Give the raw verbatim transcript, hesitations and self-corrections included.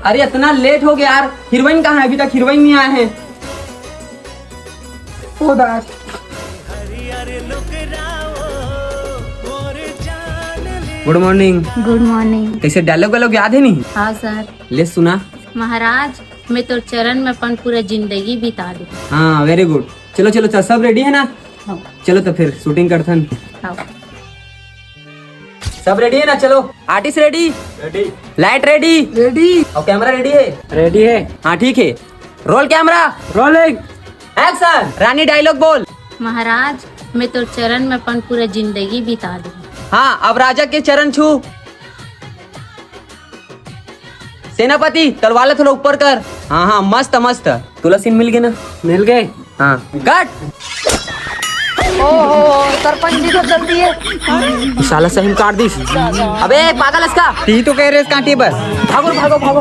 अरे, इतना लेट हो गया यार, हीरोइन कहाँ है? अभी तक हीरोइन नहीं आया है। ओ दास। गुड मॉर्निंग। गुड मॉर्निंग। कैसे, डायलॉग वायलॉग याद है नहीं? हाँ सर। ले सुना। महाराज, मैं तोर चरण में अपन पूरा जिंदगी बिता दूँ। हाँ, वेरी गुड। चलो चलो चलो, सब रेडी है ना? हाँ। चलो तो फिर शूटिंग करथन। हाँ। सब रेडी है ना? चलो, artist ready? Ready. Light ready? Ready. और कैमरा रेडी है? रेडी है। हाँ, ठीक है। Roll camera. रोलिंग। एक्शन। रानी, डायलॉग बोल। महाराज, मैं तोर चरण में अपन पूरा जिंदगी बिता दूँ। हाँ, अब राजा के चरण छू। सेनापति, तलवार ला थोड़ा ऊपर कर। हाँ हाँ, मस्त मस्त। तुला सीन मिल गए ना? मिल गए। हाँ, कट। ओहो, सरपंच जी तो चल दिए। साला सही में काट दिस। अबे पागल इसका। ती तो कह रहे इस कांटी पर। भागो भागो भागो।